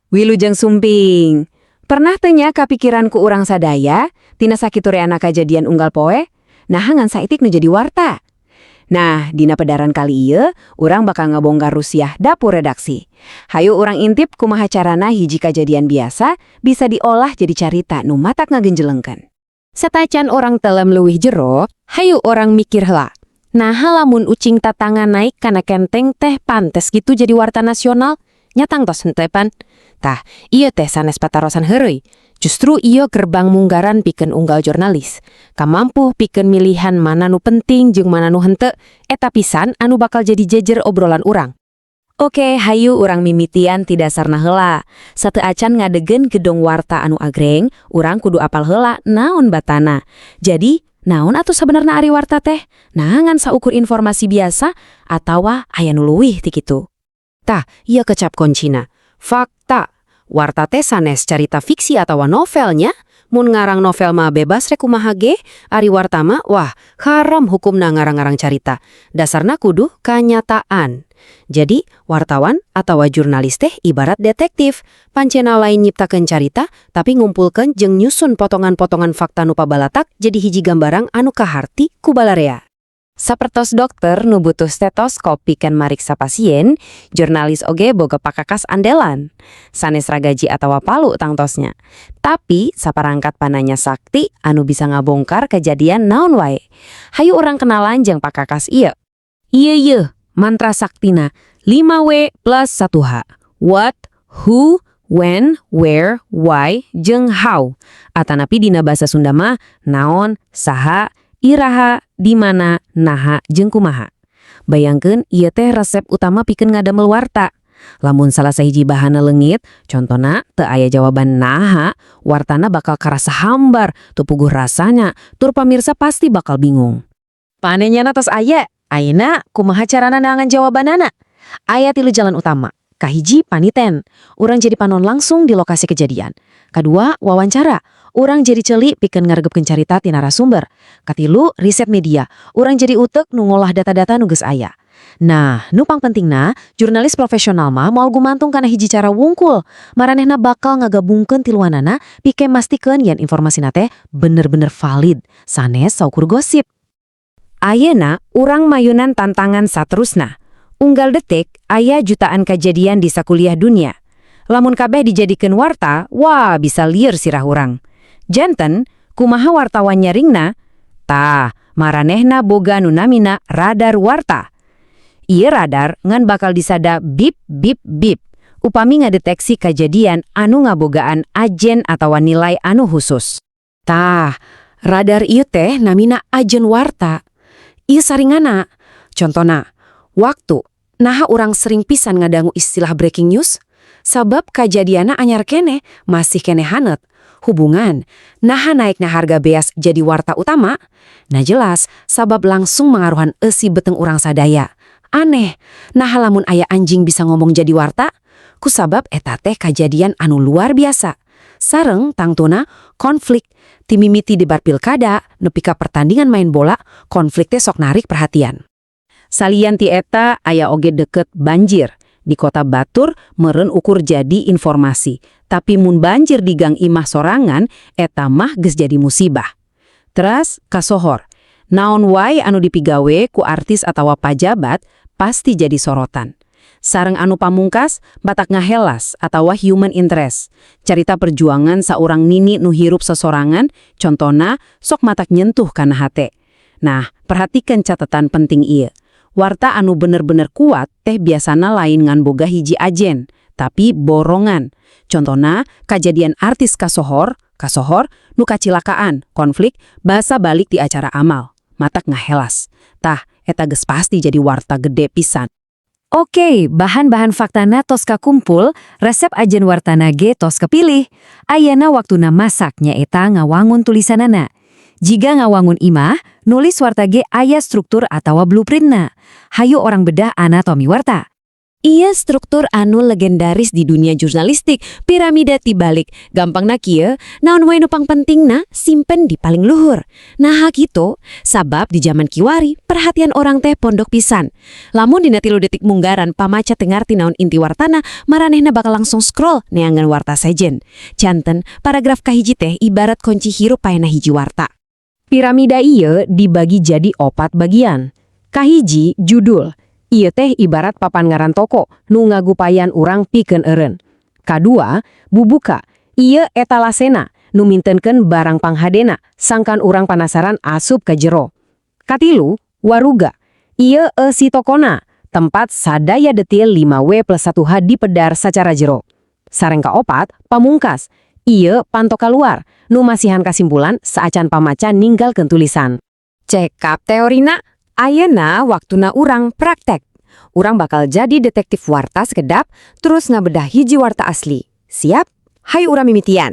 Wilujeng sumping. Pernah teu nya kapikiran ku urang sadaya, tina sakitu reana kajadian unggal poe, naha ngan saeutik nu jadi warta? Nah, dina pedaran kali ieu, urang bakal ngabongkar rusiah dapur redaksi. Hayu urang intip kumaha carana hiji kajadian biasa bisa diolah jadi carita nu matak ngagenjelengkeun. Satacan urang telem leuwih jero, hayu urang mikir heula. Nah, lamun ucing tatangga naik kana kenteng teh pantes gitu jadi warta nasional? Nya tangtos henteu pan. Tah, ieu teh sanes patarosan heureuy. Justru ieu gerbang munggaran pikeun unggal jurnalis. Kamampuh pikeun milihan mana nu penting jeung mana nu henteu, eta pisan anu bakal jadi jejer obrolan urang. Oke, hayu urang mimitian ti dasarna heula. Sateuacan ngadegkeun gedong warta anu agreng, urang kudu apal heula naon batana. Jadi, naon atuh sabenerna ari warta teh? Nah, ngan saukur informasi biasa atawa aya nu leuwih ti kitu? Tah, ieu kecap kuncina. Fakta. Warta teh sanes carita fiksi atawa novel nya. Mun ngarang novel mah bebas rek kumaha ge, ari warta mah, wah, haram hukumna ngarang-ngarang carita. Dasarna kudu kanyataan. Jadi, wartawan atawa jurnalis teh ibarat detektif. Pancena lain nyiptakeun carita, tapi ngumpulkeun jeung nyusun potongan-potongan fakta nu pabalatak jadi hiji gambaran anu kaharti ku balarea. Sapertos dokter nu butuh stetoskop pikeun mariksa pasien, jurnalis oge boga pakakas andalan. Sanes ragaji atawa palu tangtosna. Tapi saparangkat pananya sakti anu bisa ngabongkar kejadian naon wae. Hayu urang kenalan jeung pakakas ieu. Ieu ye, mantra saktina 5W plus 1H. What, who, when, where, why, jeung how. Atanapi dina bahasa Sunda mah naon, saha, iraha, di mana, naha, jeung kumaha. Bayangkeun ieu teh resep utama pikeun ngadamel warta. Lamun salah sahiji bahanna leungit, contona teu aya jawaban naha, wartana bakal karasa hambar, teu puguh rasanya, tur pamirsa pasti bakal bingung. Pananyana tos aya, ayeuna kumaha carana neangan jawabanana? Aya tilu jalan utama. Kahiji, paniten. Urang jadi panon langsung di lokasi kejadian. Kedua, wawancara. Urang jadi ceuli pikeun ngaregepkeun carita ti narasumber. Katilu, riset media. Urang jadi utek nu ngolah data-data nu geus aya. Nah, nu pangpentingna, jurnalis profesional mah moal gumantung kana hiji cara wungkul. Maranehna bakal ngagabungkeun tiluanana pikeun mastikeun yen informasina teh bener-bener valid, sanes saukur gosip. Ayeuna urang mayunan tantangan saterusna. Unggal detik aya jutaan kejadian di sakuliah dunia. Lamun kabeh dijadikeun warta, wah, bisa lieur sirah urang. Janten, kumaha wartawan nyaringna? Tah, maranehna boga nu namina radar warta. Ieu radar ngan bakal disada bip bip bip upami ngadeteksi kejadian anu ngabogaan ajen atawa nilai anu khusus. Tah, radar ieu teh namina ajen warta. Ieu saringana. Contona, waktu. Naha urang sering pisan ngadangu istilah breaking news? Sabab kajadianna anyar keneh, masih keneh hanet. Hubungan, naha naikna harga beas jadi warta utama? Nah jelas, sabab langsung mangaruhan eusi beuteung urang sadaya. Aneh, naha lamun aya anjing bisa ngomong jadi warta? Kusabab eta teh kajadian anu luar biasa. Sareng tangtuna konflik, ti mimiti debat pilkada, nepi ka pertandingan main bola, konflik teh sok narik perhatian. Salian ti eta, aya oge deket banjir. Di kota batur meren ukur jadi informasi. Tapi mun banjir di gang imah sorangan, eta mah geus jadi musibah. Teras kasohor. Naon wae anu dipigawe ku artis atawa pajabat pasti jadi sorotan. Sareng anu pamungkas, matak ngahelas atawa human interest. Carita perjuangan saurang nini nu hirup sesorangan, contona sok matak nyentuh kana hate. Nah, perhatikan catatan penting ieu. Warta anu bener-bener kuat teh biasana lain ngan boga hiji ajen, tapi borongan. Contona, kajadian artis kasohor, nu kacilakaan, konflik, basa balik di acara amal. Matak ngahelas. Tah, eta geus pasti jadi warta gede pisan. Oke, bahan-bahan faktana tos kakumpul, resep ajen wartana ge tos kepilih. Ayeuna waktuna masak, nyaeta ngawangun tulisanana. Jiga ngawangun imah, nulis warta ge aya struktur atawa blueprintna. Hayu urang bedah anatomi warta. Ieu struktur anu legendaris di dunia jurnalistik, piramida tibalik. Gampangna kieu, naon wae nu pangpentingna simpen di paling luhur. Nah kitu, sabab di zaman kiwari perhatian orang teh pondok pisan. Lamun dina 3 detik munggaran pamaca teu ngarti naon inti wartana, maranehna bakal langsung scroll neangan warta sejen. Janten, paragraf kahiji teh ibarat kunci hirup paena hiji warta. Piramida ieu dibagi jadi opat bagian. Kahiji, judul. Ieu teh ibarat papan ngaran toko nu ngagupayan urang pikeun eureun. Kadua, bubuka. Ieu etalasena nu mintenkeun barang panghadena sangkan urang panasaran asup ke jero. Katilu, waruga. Ieu eusi tokona, tempat sadaya detil 5W plus 1H dipedar secara jero. Sareng kaopat, pamungkas. Ieu panto keluar, nu masihan kasimpulan saacan pamaca ninggalkeun tulisan. Cekap teorina, ayeuna waktuna urang praktek. Urang bakal jadi detektif warta sekedap, terus ngabedah hiji warta asli. Siap? Hayu urang mimitian.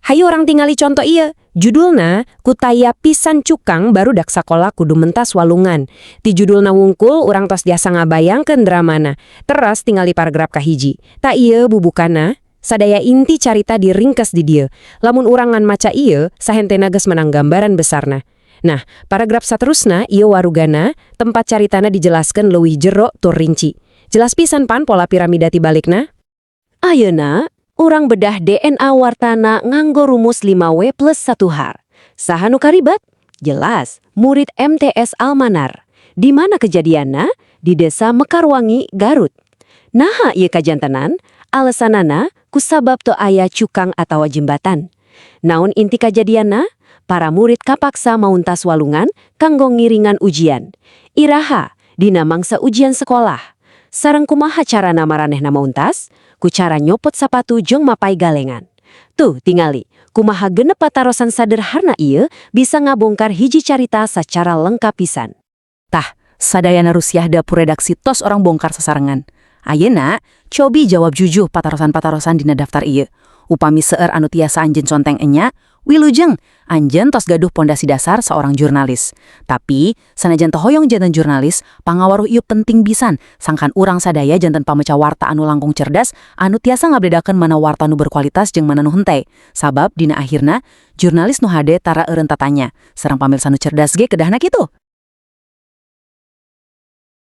Hayu urang tingali contoh ieu. Judulna, "Ku taya pisan cukang barudak sakola kudu mentas walungan." Ti judulna wungkul urang tos tiasa ngabayangkeun dramana. Teras tingali paragraf kahiji. Tah, ieu bubukana, sadaya inti carita diringkes di dieu. Lamun urang ngan maca ieu, sahentena geus menang gambaran besarna. Nah, paragraf saterusna ieu warugana, tempat caritana dijelaskan leuwih jero tur rinci. Jelas pisan pan pola piramida tibalikna? Ayeuna, urang bedah DNA wartana nganggo rumus 5W plus 1H. Saha nu karibat? Jelas, murid MTS Almanar. Di mana kejadianna? Di Desa Mekarwangi, Garut. Naha ieu kajantenan? Alasanana, kusabab teu aya cukang atawa jembatan. Naon inti kajadianna? Para murid kapaksa mauntas walungan kanggo ngiringan ujian. Iraha, dina mangsa ujian sekolah. Sareng kumaha carana maranehna mauntas? Ku cara nyopot sapatu jeung mapay galengan. Tuh, tingali, kumaha 6 patarosan sederhana ieu bisa ngabongkar hiji carita secara lengkap pisan. Tah, sadayana rusiah dapur redaksi tos urang bongkar sasarengan. Ayeuna, cobi jawab jujur patarosan-patarosan dina daftar ieu. Upami seueur anu tiasa anjeun conteng enya, wilujeng, anjeun tos gaduh pondasi dasar seorang jurnalis. Tapi, sanajan teu hoyong janten jurnalis, pangawaruh ieu penting pisan, sangkan urang sadaya janten pamaca warta anu langkung cerdas, anu tiasa ngabedakeun mana warta nu berkualitas jeung mana nu henteu. Sabab dina akhirna, jurnalis nu hade tara eureun tatanya. Sareng pamirsa nu cerdas ge kedahna kitu.